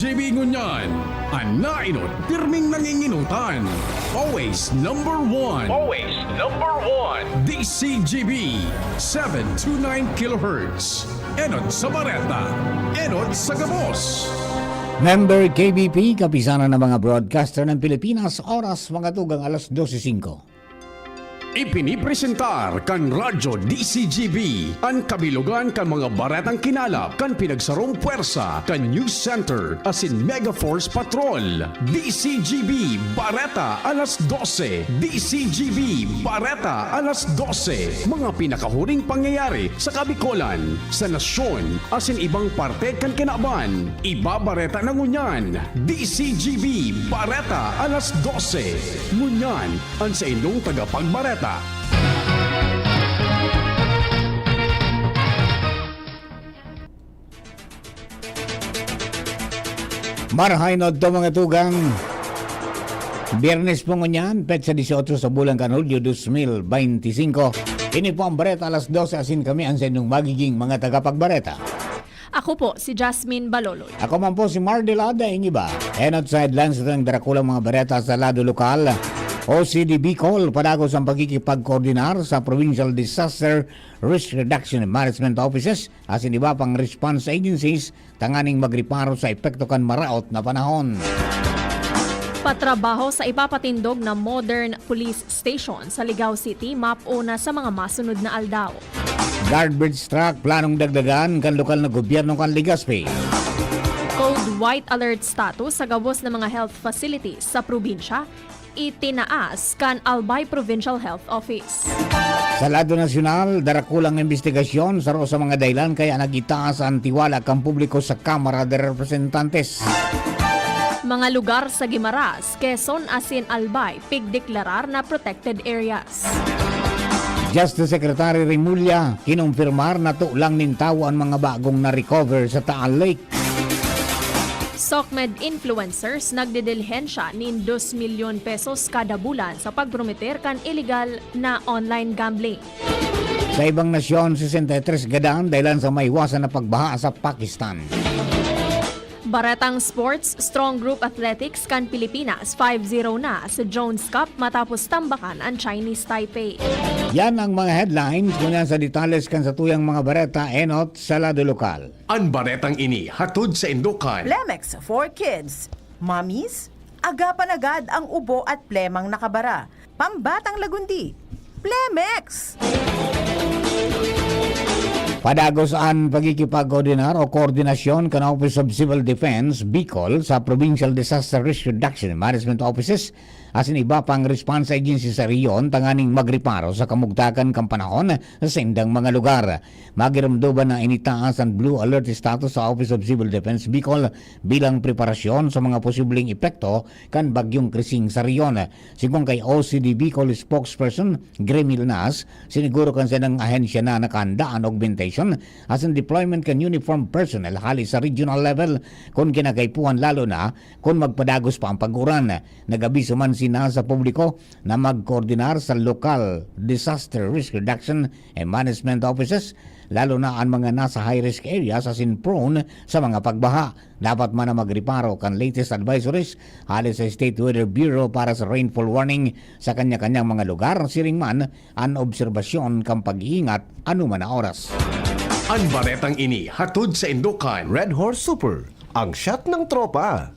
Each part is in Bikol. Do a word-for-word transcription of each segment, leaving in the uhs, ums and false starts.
G B ngunyan, an nainot, pirming nanginginutan. Always number one. Always number one. D C G B, seven two nine kilohertz. Enot sa bareta, enot sa gabos. Member K B P, Kapisanan ng mga Broadcaster ng Pilipinas, oras mga tugang alas dose singko. Ipinipresentar kan Radyo D C G B an kabilogan kan mga baretang kinalap kan pinagsarong pwersa kan News Center asin Mega Force Patrol. D C G B Bareta alas dose. D C G B Bareta alas dose. Mga pinakahuring pangyayari sa Kabikolan, sa nasyon, asin ibang parte kan kinaban. Ibabareta na ngunyan. D C G B Bareta alas dose. Ngunyan, an saindong tagapagbareta. Marahay na adto, mga tugang. Biyernes po ngunyan, petsa dieciocho sa bulan kan Hulyo, dos mil beintisinko. Ini po ang Bareta alas dose, asin kami ang saindong magiging mga tagapagbareta. Ako po si Jasmine Baloloy. Ako man po si Mardelada Ingiba. Enot sa headlines na dakulang mga bareta sa lado lokal. O C D Bicol, padagos ang pagkikipagkoordinar sa Provincial Disaster Risk Reduction and Management Offices asin iba pang response agencies tanganing magreparo sa epekto kan maraot na panahon. Patrabaho sa ipapatindog na modern police station sa Ligao City, map-o na sa mga masunod na aldaw. Guard bridge truck, planong dagdagan kan lokal na gobyerno kan Legazpi. Code White Alert status sa gabos na mga health facilities sa probinsya, itinaas kan Albay Provincial Health Office. Sa lado nasyonal, darakulang imbestigasyon, saro sa mga dahilan kaya nagitaas an tiwala kan publiko sa Kamara de Representantes. Mga lugar sa Guimaras, Quezon asin Albay, pigdeklarar na protected areas. Justice Secretary Remulla kinumpirmar na tolang nin tawo an mga bagong na-recover sa Taal Lake. SOCMED influencers nagdedilihensya nin dos milyon pesos kada bulan sa pagprometer kan iligal na online gambling. Sa ibang nasyon, sesenta y tres gadan dahilan sa maiwasan na pagbaha sa Pakistan. Baretang sports, Strong Group Athletics kan Pilipinas, five zero na sa Jones Cup matapos tambakan an Chinese Taipei. Yan ang mga headlines. Ngunyan sa detalles kan satuyang mga bareta, enot sa lado lokal. An baretang ini hatod saindo kan Plemex for Kids. Mommies, agapan agad ang ubo at plemang nakabara. Pambatang lagundi. Plemex! Padagos an pagkikipagkoordinar o koordinasyon kan Office of Civil Defense, Bicol, sa Provincial Disaster Risk Reduction and Management Offices asin iba pang response agency sa rehiyon tanganing magreparo sa kamugtakan kan panahon sa saindang mga lugar. Magiromdoman na initaas an Blue Alert status sa Office of Civil Defense Bicol bilang preparasyon sa mga posibleng epekto kan Bagyong Krising sa rehiyon. Sigon kay O C D Bicol spokesperson Gremil Nas, siniguro kan saindang ahensya na nakahanda an augmentation asin deployment kan uniform personnel hali sa regional level kun kinakaipuhan, lalo na kun magpadagos pa ang pag-uran. Nag-abiso man si Nas sa publiko na magkoordinar sa lokal disaster risk reduction and management offices, lalo na an mga nasa high-risk areas asin prone sa mga pagbaha. Dapat man na magreparo kan latest advisories hali sa State Weather Bureau para sa rainfall warning sa kanya-kanyang mga lugar, siring man an obserbasyon kan pag-iingat anoman na oras. An baretang ini hatod saindo kan Red Horse Super, ang shot ng tropa.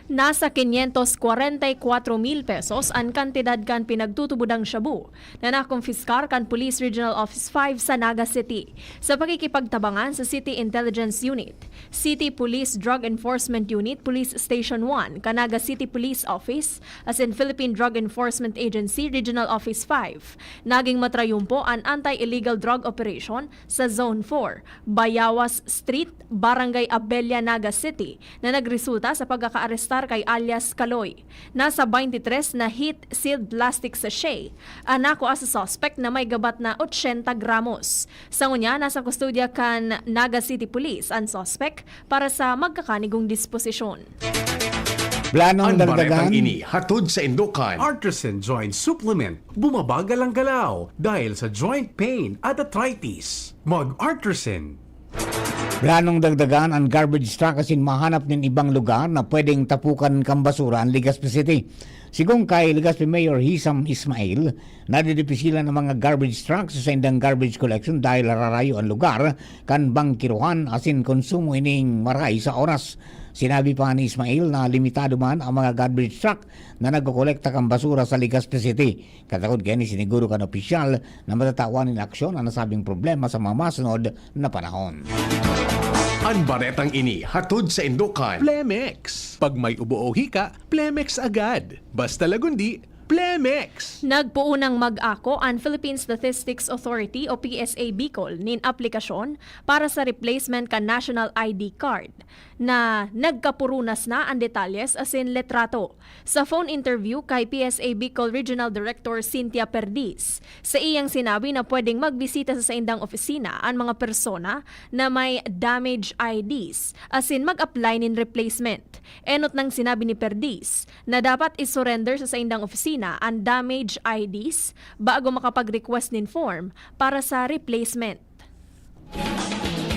Nasa quinientos kwarenta y cuatro mil pesos an kantidad kan pinagtutubodang shabu na nakumpiskar kan Police Regional Office five sa Naga City, sa pakikipagtabangan sa City Intelligence Unit, City Police Drug Enforcement Unit, Police Station one, kan Naga City Police Office, asin Philippine Drug Enforcement Agency Regional Office five. Naging matrayumpo an anti-illegal drug operation sa Zone four, Bayawas Street, Barangay Abella, Naga City, na nagresulta sa pagkakaarestar kay alias Kaloy. Nasa twenty-three na heat-sealed plastic sachet an nakua sa suspect na may gabat na ochenta gramos. Sa ngunyan, nasa kustodya kan Naga City Police an suspect para sa magkakanigong disposisyon. Planong An baretang dagdagan. Ini hatod saindo kan Artisan Joint Supplement. Bumabagal ang galaw dahil sa joint pain at arthritis. Mag-Artisan. Planong dagdagan an garbage truck asin mahanap nin ibang lugar na pwedeng tapukan kan basura an Legazpi City. Sigon kay Legazpi Mayor Hisam Ismail, nadidipisilan an mga garbage truck sa saindang garbage collection dahil nararayo an lugar kan bangkiruhan asin konsumo ining maray sa oras. Sinabi pa ni Ismail na limitado man ang mga garbage truck na nagkokolekta kan basura sa Legazpi City. Katakod kaini, siniguro kan opisyal na matatawan nin aksyon an nasabing problema sa mga masunod na panahon. An baretang ini hatod saindo kan Plemex. Pag may ubo o hika, Plemex agad. Basta lagundi, Plemex! Nagpoonang mag-ako an Philippine Statistics Authority o P S A Bicol nin aplikasyon para sa replacement kan National I D card na nagkapurunas na an detalyes asin litrato. Sa phone interview kay P S A Bicol Regional Director Cynthia Perdiz, sa iyang sinabi na pwedeng magbisita sa saindang opisina an mga persona na may damage I Ds asin mag-apply nin replacement. Enot nang sinabi ni Perdiz na dapat isurrender sa saindang opisina an damage I Ds bago makapag-request nin form para sa replacement.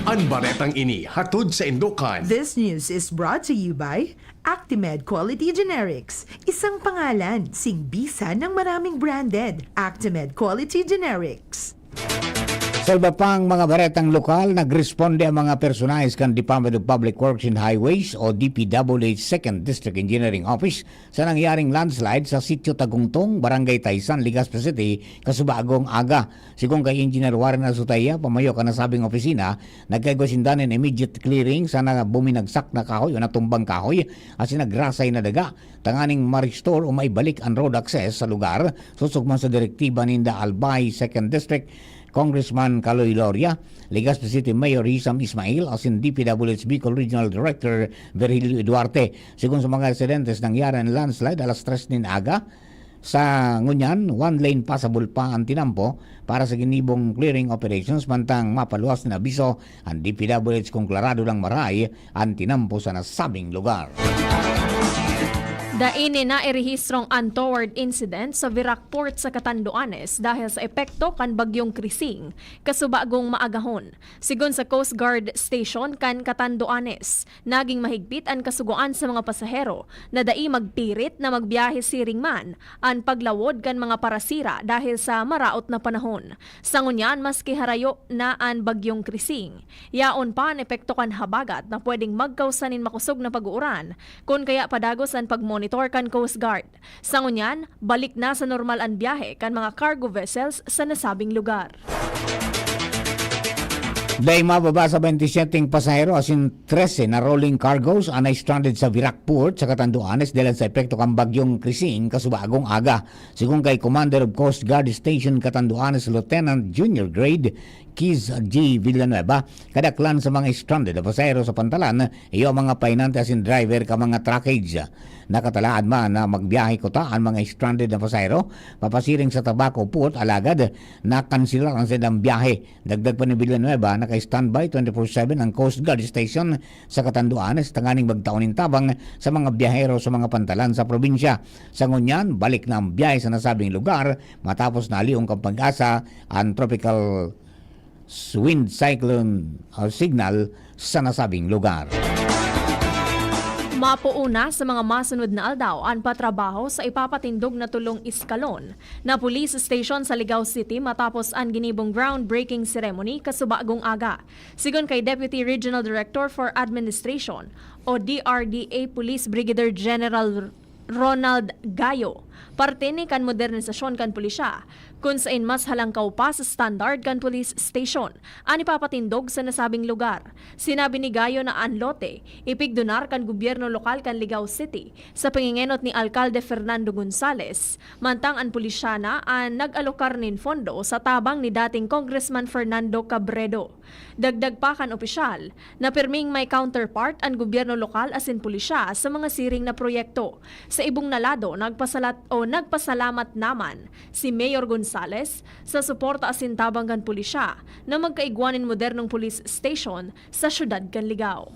An baretang ini hatod saindo kan This news is brought to you by Actimed Quality Generics. Isang pangalan, singbisan ng maraming branded. Actimed Quality Generics. Sa iba pang mga baretang lokal, nagresponde ang mga personahes kan Department of Public Works and Highways o D P W H Second District Engineering Office sa nangyaring landslide sa Sitio Tagungtong, Barangay Taysan, Legazpi City, kasubagong aga. Sigon kay Engineer Warren Azutaya, pamayo kan nasabing opisina, nagkaigwa sinda nin immediate clearing sa na buminagsak na kahoy o natumbang kahoy asin nagrasay na daga, tanganing ma-restore o maibalik an road access sa lugar, sosog man sa direktiba ninda Albay, Second District, Congressman Kaloy Loria, Legazpi City Mayor Hisam Ismail, asin D P W H Bicol Regional Director Virgilio Duarte. Sigon sa mga residentes, nangyari an landslide alas tres nin aga. Sa ngunyan, one lane passable pa an tinampo para sa ginibong clearing operations, mantang mapaluwas nin abiso an D P W H kung klarado lang maray an tinampo sa nasabing lugar. Dai nin nairehistrong untoward incident sa Virac Port sa Catanduanes dahil sa epekto kan Bagyong Krising, kasubagong maagahon. Sigon sa Coast Guard Station kan Catanduanes, naging mahigpit an kasugoan sa mga pasahero na dai magpirit na magbiyahe siring man an paglawod kan mga parasira dahil sa maraot na panahon. Sa ngunyan, maski harayo na an Bagyong Krising, yaon pa an epekto kan habagat na pwedeng magkausa nin makosog na pag-uuran, kun kaya padagos an pagmonitor kan Coast Guard. Sa ngunyan, balik na sa normal an biyahe kan mga cargo vessels sa nasabing lugar. Dai mababa sa twenty-seven pasahero asin trese na rolling cargos an na-stranded sa Virac Port sa Catanduanes dalan sa epekto kan Bagyong Krising kasubagong aga. Sigon kay Commander of Coast Guard Station Catanduanes Lieutenant Junior Grade Kiz G Villanueva, kadaklan sa mga stranded na pasahero sa pantalan, iyo ang mga pahinante asin driver kan mga truckage. Nakatalaan man na magbiyahe kuta an mga stranded na pasahero papasiring sa Tabaco Port, alagad nakanselar an saindang biyahe. Dagdag pa ni Villanueva, naka-standby twenty-four seven ang Coast Guard Station sa Catanduanes tanganing magtao nin tabang sa mga biyahero sa mga pantalan sa probinsya. Sa ngunyan, balik na ang biyahe sa nasabing lugar matapos na aliong kan PAGASA an tropical s-, wind cyclone, ah, signal sa nasabing lugar. Mapoon na sa mga masunod na aldaw an patrabaho sa ipapatindog na tolong eskalon na police station sa Ligao City matapos an ginibong groundbreaking ceremony kasubagong aga. Sigon kay Deputy Regional Director for Administration o D R D A Police Brigadier General Ronald Gayo, parte ni kan modernisasyon kan pulisya, kun sain mas halangkaw pa sa standard kan police station an ipapatindog sa nasabing lugar. Sinabi ni Gayo na an lote ipigdonar kan gobyerno lokal kan Ligao City sa pangingenot ni Alkalde Fernando Gonzales, mantang an pulisya na an nag-alokar nin fondo sa tabang ni dating Congressman Fernando Cabredo. Dagdag pa kan opisyal na pirming may counterpart an gobyerno lokal asin pulisya sa mga siring na proyekto. Sa ibong na lado, nagpasalat-, o nagpasalamat naman si Mayor Gonzales sa suporta asin tabang kan pulisya na magkaigwa nin modernong police station sa siyudad kan Ligao.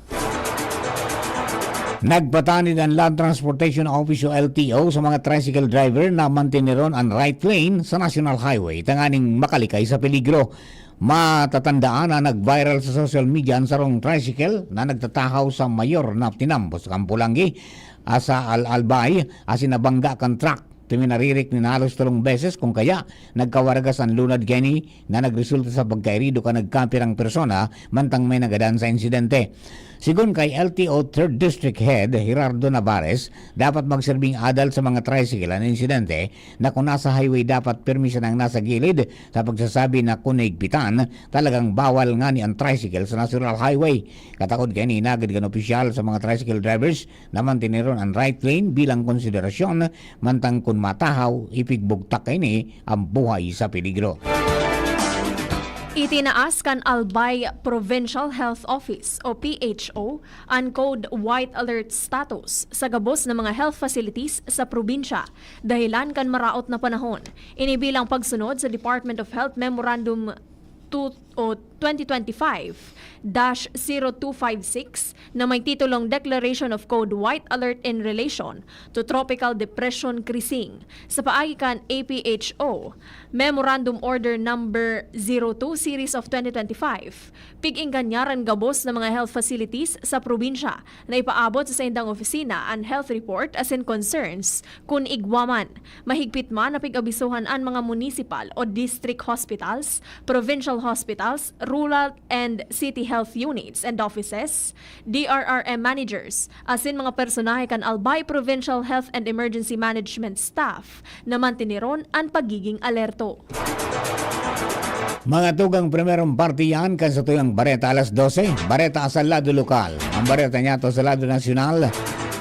Nagpatanid an Land Transportation Office o L T O sa mga tricycle driver na manteneron an right lane sa National Highway tanganing makalikay sa peligro. Matatandaan na nag-viral sa social media an sarong tricycle na nagtatahaw sa mayor na tinambo sa Kampo Langgi, ah, sa Al-, Albay, asin nabangga kan truck. Tuminaririk nin halos tolong beses, kung kaya nagkawaragas an lunad kaini na nagresulta sa pagkairido kan nagkapirang persona mantang may nagadan sa insidente. Sigon kay L T O Third District Head Gerardo Navarez, dapat magserbing adal sa mga tricycle an insidente na kung nasa highway dapat pirmi sanang nasa gilid sa pagsasabi na kung naigpitan, talagang bawal ngani an tricycle sa National Highway. Katakod kaini, hinagad kan opisyal sa mga tricycle drivers na mantiniron an right lane bilang konsiderasyon, mantang kun matahaw, ipigbugtak kaini an buhay sa peligro. Itinaas kan Albay Provincial Health Office o P H O an Code White Alert status sa gabos na mga health facilities sa probinsya, dahilan kan maraot na panahon. Ini bilang pagsunod sa Department of Health Memorandum two o twenty twenty-five dash zero two five six na may titulong Declaration of Code White Alert in Relation to Tropical Depression Krising sa paagi kan A P H O Memorandum Order Number zero two Series of twenty twenty-five. Pig-ingganyaran gabos na mga health facilities sa probinsya na ipaabot sa saindang opisina an health report asin concerns kun igwa man. Mahigpit man na pig-abisohan an mga municipal o district hospitals, provincial hospitals, rural and city health units and offices, D R R M managers, asin mga personahe kan Albay Provincial Health and Emergency Management Staff na mantiniron an pagiging alerto. Mga tugang, primerong parte yan kan satuyang bareta alas dose. Bareta sa lado lokal. Ang bareta niya to sa lado nasyonal.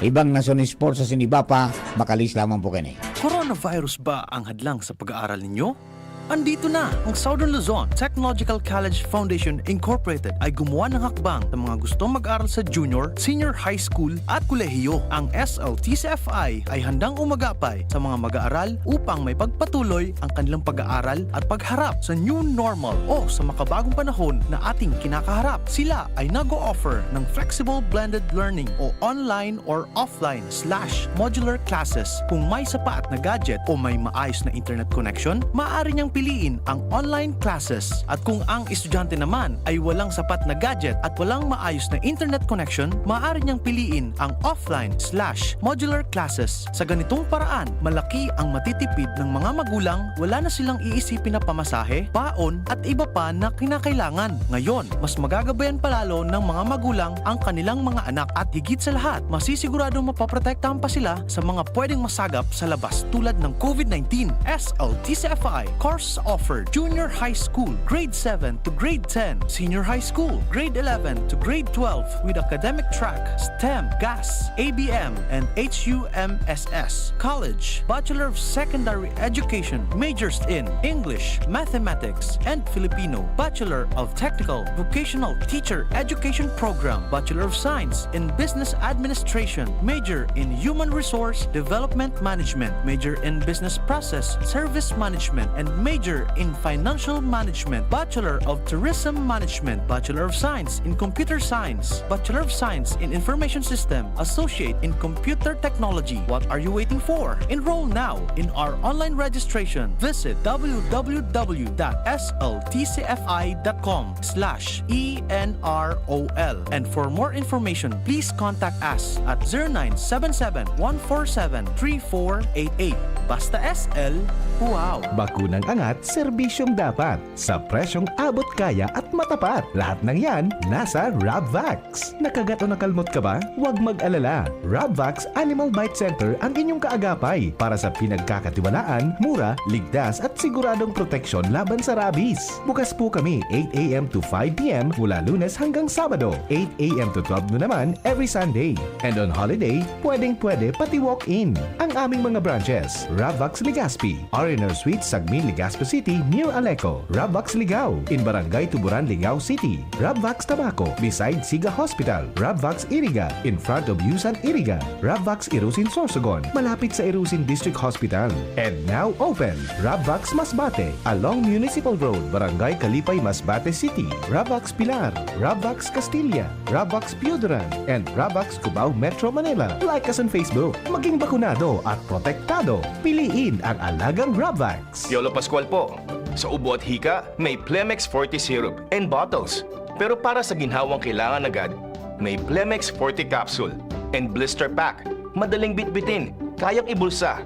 Ibang nasyon, sports asin iba pa, makalis lamang po kini. Coronavirus ba ang hadlang sa pag-aaral ninyo? Andito na ang Southern Luzon Technological College Foundation Incorporated ay gumawa ng hakbang sa mga gustong mag-aral sa junior, senior high school at kolehiyo. Ang S L T C F I ay handang umagapay sa mga mag-aaral upang maipagpatuloy ang kanilang pag-aaral at pagharap sa new normal o sa makabagong panahon na ating kinakaharap. Sila ay nag-o-offer ng flexible blended learning o online or offline slash modular classes. Kung may sapat na gadget o may maayos na internet connection, maaari niyang piliin ang online classes. At kung ang estudyante naman ay walang sapat na gadget at walang maayos na internet connection, maaari niyang piliin ang offline slash modular classes. Sa ganitong paraan, malaki ang matitipid ng mga magulang, wala na silang iisipin na pamasahe, baon, at iba pa na kinakailangan. Ngayon, mas magagabayan palalo ng mga magulang ang kanilang mga anak at higit sa lahat, masisiguradong mapoprotektahan pa sila sa mga pwedeng masagap sa labas tulad ng COVID nineteen. S L T C F I course offered: Junior High School, Grade seven to Grade ten, Senior High School, Grade eleven to Grade twelve, with academic track STEM, GAS, A B M, and H U M S S. College, Bachelor of Secondary Education, majors in English, Mathematics, and Filipino, Bachelor of Technical Vocational Teacher Education Program, Bachelor of Science in Business Administration, major in Human Resource Development Management, major in Business Process Service Management, and major in Financial Management, Bachelor of Tourism Management, Bachelor of Science in Computer Science, Bachelor of Science in Information System, Associate in Computer Technology. What are you waiting for? Enroll now in our online registration. Visit w w w dot s l t c f i dot com slash e n r o l. And for more information, please contact us at zero nine seven seven, one four seven, three four eight eight. Basta S L, wow! Bakunang angat, serbisyong dapat. Sa presyong abot kaya at matapat. Lahat ng yan, nasa Rabvax. Nakagat o nakalmot ka ba? Huwag mag-alala. Rabvax Animal Bite Center ang inyong kaagapay para sa pinagkakatiwalaan, mura, ligtas at siguradong proteksyon laban sa rabies. Bukas po kami eight a m to five p m mula Lunes hanggang Sabado, eight a m to twelve noon naman every Sunday. And on holiday, pwedeng-pwede pati walk-in. Ang aming mga branches, Rabvax Legazpi, R and R Suite, Sagmin, Legazpi City, near Aleco, Rabvax Ligao, in Barangay Tuburan, Ligao City, Rabvax Tabaco, beside Siga Hospital, Rabvax Iriga, in front of Yusan Iriga, Rabvax Irusin Sorsogon, malapit sa Irusin District Hospital. And now open, Rabvax Masbate, along Municipal Road, Barangay Kalipay, Masbate City, Rabvax Pilar, Rabvax Castilla, Rabvax Pioduran, and Rabvax Cubao, Metro Manila. Like us on Facebook. Maging bakunado at protektado. Piliin ang alagang Rabvax. Piolo Pascual po. Sa ubo at hika, may Plemex Forte Syrup and bottles. Pero para sa ginhawang kailangan agad, may Plemex Forte Capsule and Blister Pack. Madaling bitbitin, kayang ibulsa.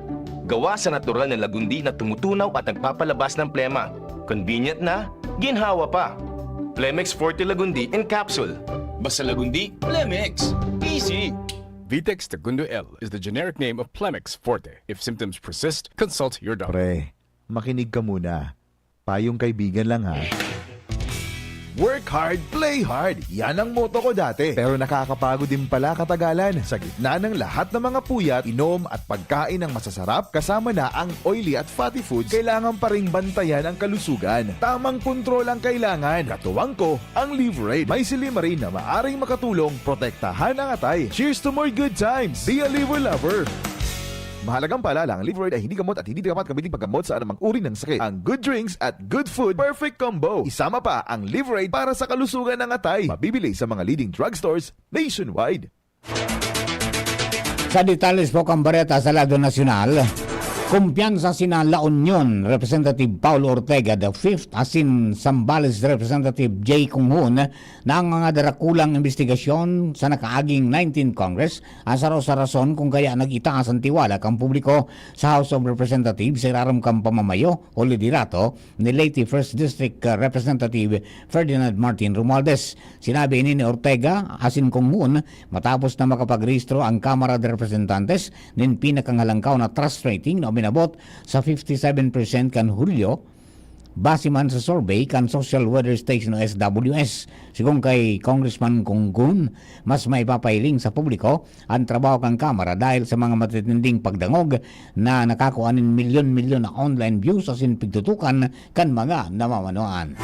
Gawa sa natural na lagundi na tumutunaw at nagpapalabas ng plema. Convenient na, ginhawa pa. Plemex Forte Lagundi in Capsule. Basta Lagundi, Plemex. Easy! Vitex Tagundo L is the generic name of Plemex Forte. If symptoms persist, consult your doctor. Pre, makinig ka muna. Payong kaibigan lang ha. Work hard, play hard. Yan ang motto ko dati. Pero nakakapagod din pala katagalan. Sa gitna ng lahat ng mga puyat, inom at pagkain ng masasarap, kasama na ang oily at fatty foods, kailangan pa ring bantayan ang kalusugan. Tamang kontrol ang kailangan. Katuwang ko, ang Liverade. May silymarin na maaring makatulong protektahan ang atay. Cheers to more good times! Be a Liver Lover! Mahalagang paalala, ang Liverade ay hindi gamot at hindi dapat gamitin paggamot sa anumang uri ng sakit. Ang good drinks at good food, perfect combo. Isama pa ang Liverade para sa kalusugan ng atay. Mabibili sa mga leading drugstores nationwide. Sa detalles po kan bareta sa lado nasyonal, kumpiyansa sina La Union Representative Paulo Ortega the fifth asin Zambales Representative Jay Conghon na ang mga darakulang imbestigasyon sa nakaaging nineteenth Congress an saro sa rason kung kaya nag-itaas an tiwala kan publiko sa House of Representatives sa irarom kan pamamayo o liderato ni late First District uh, Representative Ferdinand Martin Romualdez. Sinabi ini ni Ortega asin Conghon matapos na makapagrehistro ang Kamara de Representantes nin pinakanghalangkaw na trust rating na uminabot sa fifty-seven percent kan Hulyo, base man sa survey kan Social Weather Station o S W S. Sigon kay Congressman Conghon, mas maipapahiling sa publiko an trabaho kan Kamara dahil sa mga matitinding pagdangog na nakakua nin milyon-milyon na online views asin pigtutukan kan mga namamanuan.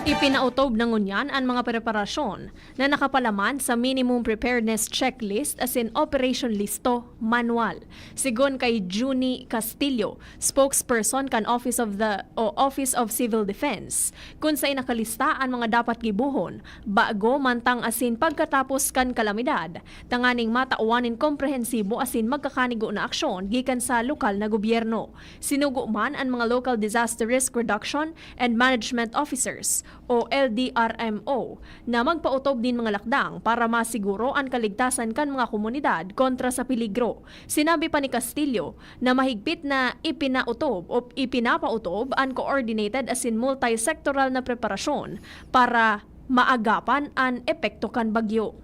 Ipinautob na ngunyan an mga preparasyon na nakapalaman sa Minimum Preparedness Checklist asin Operation Listo Manual, sigon kay Junie Castillo, spokesperson kan Office of the o Office of Civil Defense, kun sa nakalista an mga dapat gibohon, bago, mantang asin pagkatapos kan kalamidad, tanganing matawan nin komprehensibo asin magkakanigo na aksyon gikan sa lokal na gobyerno. Sinugo man an mga Local Disaster Risk Reduction and Management Officers o L D R M O na magpaotob nin mga lakdang para masiguro an kaligtasan kan mga komunidad kontra sa peligro. Sinabi pa ni Castillo na mahigpit na ipinaotob o ipinapaotob an coordinated asin multi-sectoral na preparasyon para maagapan an epekto kan bagyo.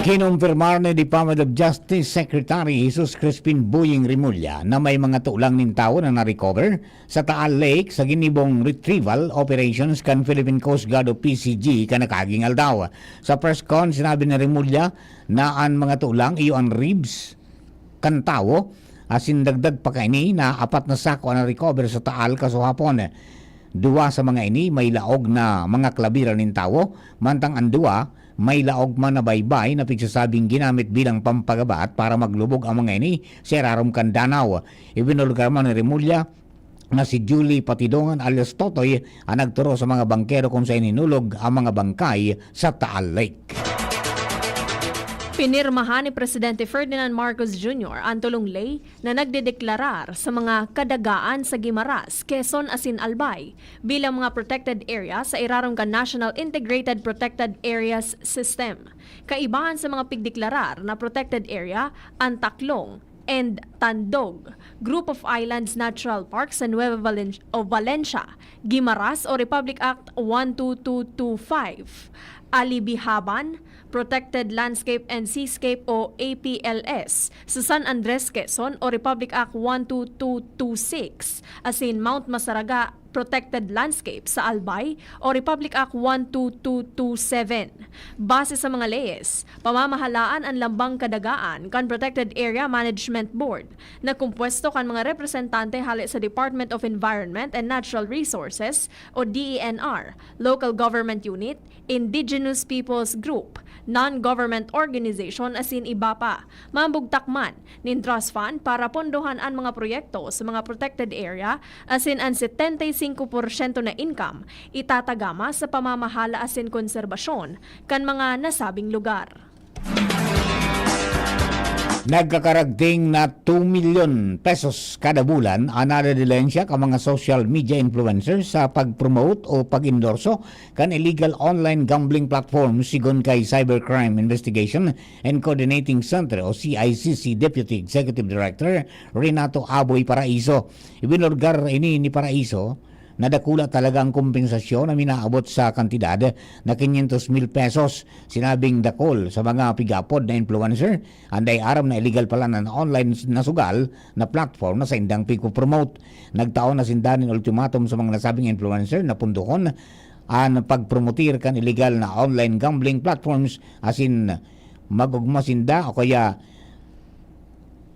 Kinumpirmar ni Department of Justice Secretary Jesus Crispin Boying Remulla na may mga tulang nin tawo na na-recover sa Taal Lake sa ginibong retrieval operations kan Philippine Coast Guard o P C G kan nakaaging aldaw. Sa press con, sinabi ni Remulla na an mga tulang iyo an ribs kan tawo, asin dagdag pa kaini na apat na sako an na-recover sa Taal kasuhapon. Duwa sa mga ini may laog na mga kalabiran nin tawo, mantang an duwa may laog man na baybay na pigsasabing ginamit bilang pampagabat para maglubog ang mga ini sa irarom kan danaw. Ibinulgar man ni Remulla na si Julie Patidongan alias Totoy ang nagturo sa mga bangkero kung saen hinulog ang mga bangkay sa Taal Lake. Pinirmahan ni Presidente Ferdinand Marcos Junior ang tulong ley na nagdedeklarar sa mga kadagaan sa Guimaras, Quezon asin Albay bilang mga protected area sa irarom kan National Integrated Protected Areas System. Kaibahan sa mga pigdeklarar na protected area, ang Taklong and Tandog, Group of Islands Natural Park sa Nueva Valen- o Valencia, Guimaras o Republic Act one two two two five, Alibihaban, Protected Landscape and Seascape o A P L S sa San Andres, Quezon o Republic Act one two two two six, asin Mount Masaraga Protected Landscape sa Albay o Republic Act one two two two seven. Base sa mga leyes, pamamahalaan an lambang kadagaan kan Protected Area Management Board na kompuesto kan mga representante hale sa Department of Environment and Natural Resources o D E N R, Local Government Unit, Indigenous Peoples Group, non-government organization asin iba pa. Mambugtak man nin trust fund para pondohan an mga proyekto sa mga protected area asin an setenta y cinco porsyento na income itatagama sa pamamahala asin konserbasyon kan mga nasabing lugar. Nagkakaragting na two milyon pesos kada bulan an nadedilensya kan mga social media influencers sa pag-promote o pag-endorso kan illegal online gambling platform, sigon kay Cybercrime Investigation and Coordinating Center o C I C C Deputy Executive Director Renato Aboy Paraiso. Ibinulgar ini ni Paraiso na dakula talaga ang kompensasyon na minaabot sa kantidad na quinientos mil pesos. Sinabing dakul sa mga pigapod na influencer an dai aram na illegal pala na online na sugal na platform na saindang pigpo-promote. Nagtao na sinda nin ultimatum sa mga nasabing influencer na pundohon an pagpromotir kan illegal na online gambling platforms, asin mag-ogma sinda o kaya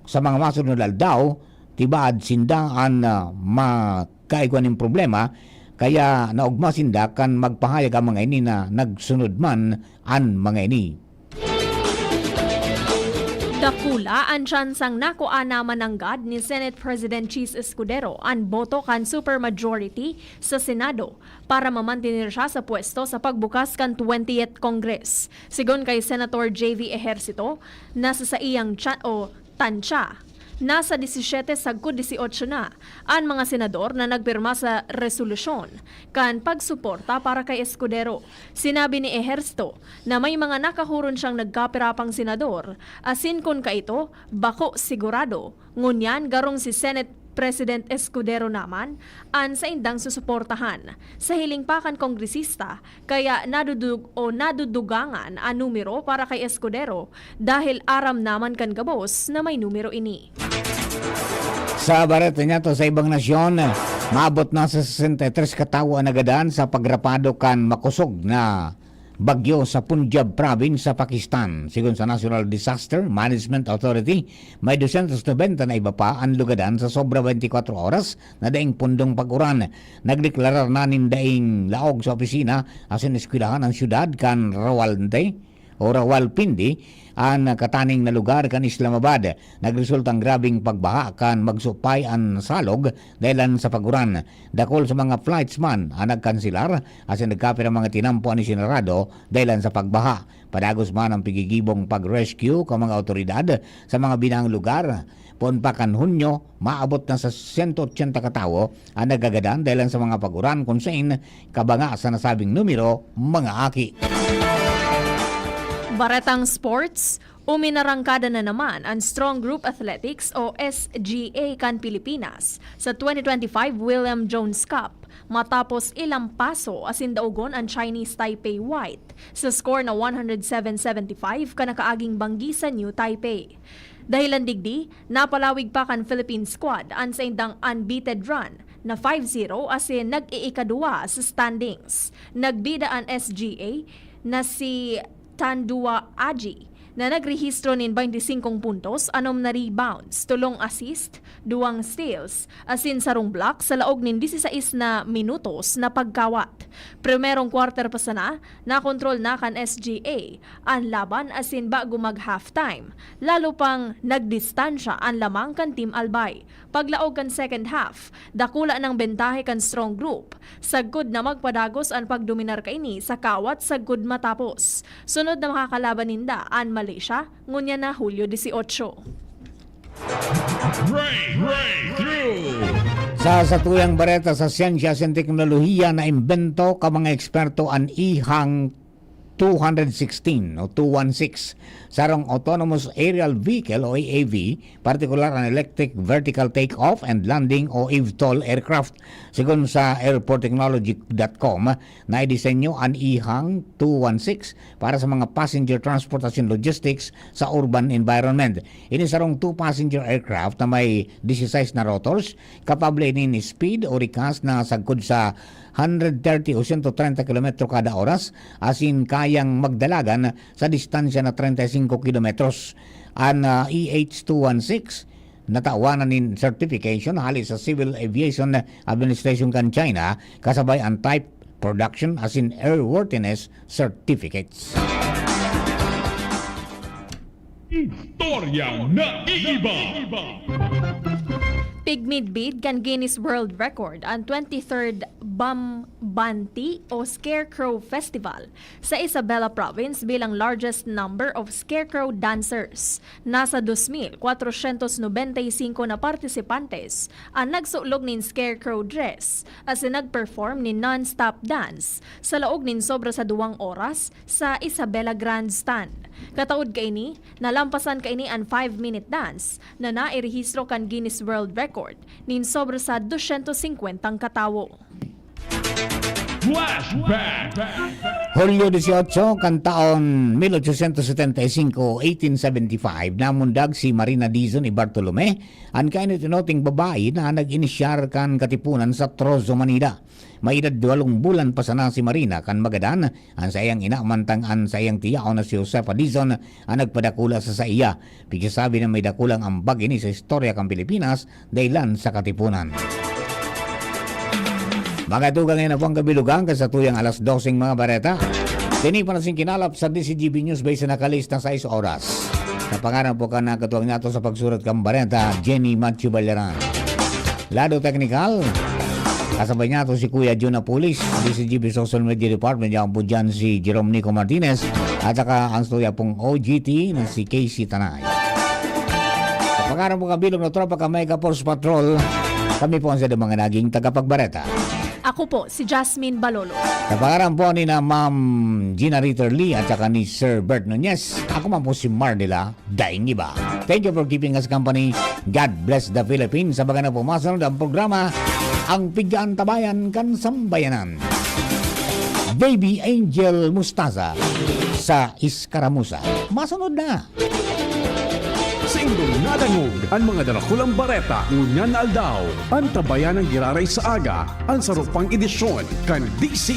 sa mga masunod na aldaw, tibaad sinda an, ah, makaigwa nin problema, kaya naogma sinda kan magpahayag ang mga ini na nagsunod man an mga ini. Dakula an tsansang nakua na mananggad ni Senate President Chiz Escudero an boto kan supermajority sa Senado para mamantener siya sa pwesto sa pagbukas kan twentieth Congress. Sigon kay Senator J V Ejercito, nasa saiyang tsa- o tansya, nasa disisiyete sagkod disiotso na an mga senador na nagpirma sa resolusyon kan pagsuporta para kay Escudero. Sinabi ni Ejercito na may mga nakahuron siyang nagkapirapang senador, asin kun kaito, bako sigurado. Ngunyan, garong si Senate President Escudero naman an saindang susuportahan. Sa hiling pa kan kongresista, kaya nadudug o nadudugangan an numero para kay Escudero dahil aram naman kan gabos na may numero ini. Sa bareta niya to sa ibang nasyon, maabot na sa sesenta y tres ka tawo an nagadan sa pagrapado kan makosog na bagyo sa Punjab Province sa Pakistan. Sigon sa National Disaster Management Authority, may dosyentos nobenta na iba pa an lugadan sa sobra bente kwatro oras na daing pundong pag-uran. Nagdeklarar na nin daing laog sa opisina asin eskwelahan an siyudad kan Rawalpindi o Rawalpindi, an kataning na lugar kan Islamabad. Nagresulta ang grabeng pagbaha kan magsupay an salog dahelan sa pag-uran. Dakul sa mga flights man an nagkanselar asin nagkapirang mga tinampo an isinarado dahelan sa pagbaha. Padagos man ang pigigibong pag-rescue kan mga awtoridad sa mga binaang lugar. Poon pa kan Hunyo, maabot na sa sento otsenta ka tawo an nagagadan dahelan sa mga pag-uran, kun sain kabanga sa nasabing numero, mga aki. Baretang sports, uminarangkada na naman an Strong Group Athletics o S G A kan Pilipinas sa twenty twenty-five William Jones Cup matapos ilampaso asin daogon an Chinese Taipei White sa score na one hundred seven seventy-five kan nakaaging banggi sa New Taipei. Dahilan digdi, napalawig pa kan Philippine squad an saindang unbeaten run na five zero asin nag-iikaduwa sa standings. Nagbida an S G A na si Tandua Aji na nagrehistro nin baynte singkong puntos, anom na rebounds, tolong assist, duwang steals, asin sarong block sa laog nin disisais na minutos na pagkawat. Primerong quarter pa sana, nakontrol na kan S G A an laban asin bago mag-halftime, lalo pang nagdistansya an lamang kan Team Albay. Paglaog kan second half, dakula nang bentahe kan Strong Group, sagkod na magpadagos an pagdominar kaini sa kawat sagkod matapos. Sunod na makakalaban ninda an Malaysia, ngunyan na Hulyo dieciocho. Break, breakthrough. Sa satuyang bareta sa siyensya asin teknolohiya, naimbento kan mga eksperto an ihang two hundred sixteen o two one six, sarong autonomous aerial vehicle o A A V, partikular an electric vertical takeoff and landing o eVTOL aircraft. Sigon sa airport technology dot com, naidisenyo an ihang two one six para sa mga passenger transportation logistics sa urban environment. Ini sarong two-passenger aircraft na may disisais na rotors, kapable nin speed o rikas na sagkod sa hundred thirty o sento trenta kilometro kada oras, asin kayang magdalagan sa distansya na treinta y cinco kilometros. An, ah, E H two one six, natawan na nin certification hali sa Civil Aviation Administration kan China, kasabay an type production asin airworthiness certificates. Istoryang naiiba. Pigmidbid kan Guinness World Record an twenty-third Bambanti o Scarecrow Festival sa Isabela Province bilang largest number of scarecrow dancers. Nasa dos mil kwatrosyentos nobenta y singko na partisipantes an nagsulog nin scarecrow dress asin nag-perform nin non-stop dance sa laog nin sobra sa duwang oras sa Isabela Grandstand. Kataod kaini, nalampasan kaini an five-minute dance na nairehistro kan Guinness World Record nin sobra sa dosyentos singkwentang katawo. Flashback! Hulyo dieciocho kan taon mil ochocientos setenta y cinco, eighteen seventy-five, namundag si Marina Dizon y Bartolome, an kainot-inoting babayi na nag-inisyar kan Katipunan sa Trozo, Manila. May edad walong bulan pa sana si Marina kan magadan an saiyang ina, mantang an saiyang tiyaon na si Josefa Dizon an nagpadakula sa saiya. Pigsasabi na may dakulang ambag ini sa istorya kan Pilipinas, dahilan sa Katipunan. Mga tugang, yan na po ang kabilugan kan satuyang alas doseng mga bareta. Tinipan na sing kinalap sa D Z G B News Base na kalista sais oras. Sa pangaran po kan nakatuwang nato sa pagsurat kan bareta, Jenny Matthew Ballaran. Lado teknikal, kasabay niya to si Kuya Jun Apulis, D Z G B Social Media Department, yan po dyan si Jerome Nico Martinez, at saka ang studio pong O G T na si Casey Tanay. Sa pangaran po kabilog na tropa ka Mega Force Patrol, kami po ang sa mga naging tagapagbareta. Ako po si Jasmine Balolo. Sa pangaran po ni na Ma'am Gina Ritter Lee at saka ni Sir Bert Nunez, ako man po si Marnila Daing Iba. Thank you for keeping us company. God bless the Philippines. Sa baga na po masunod ang programa, Ang Pigaan Tabayan kan Sambayanan. Baby Angel Mustaza sa Iskaramusa. Masunod na. Sa indong nadangog an mga darakulang bareta ngunyan na aldaw. An Tabayanan giraray sa aga, an sarupang edisyon kan D C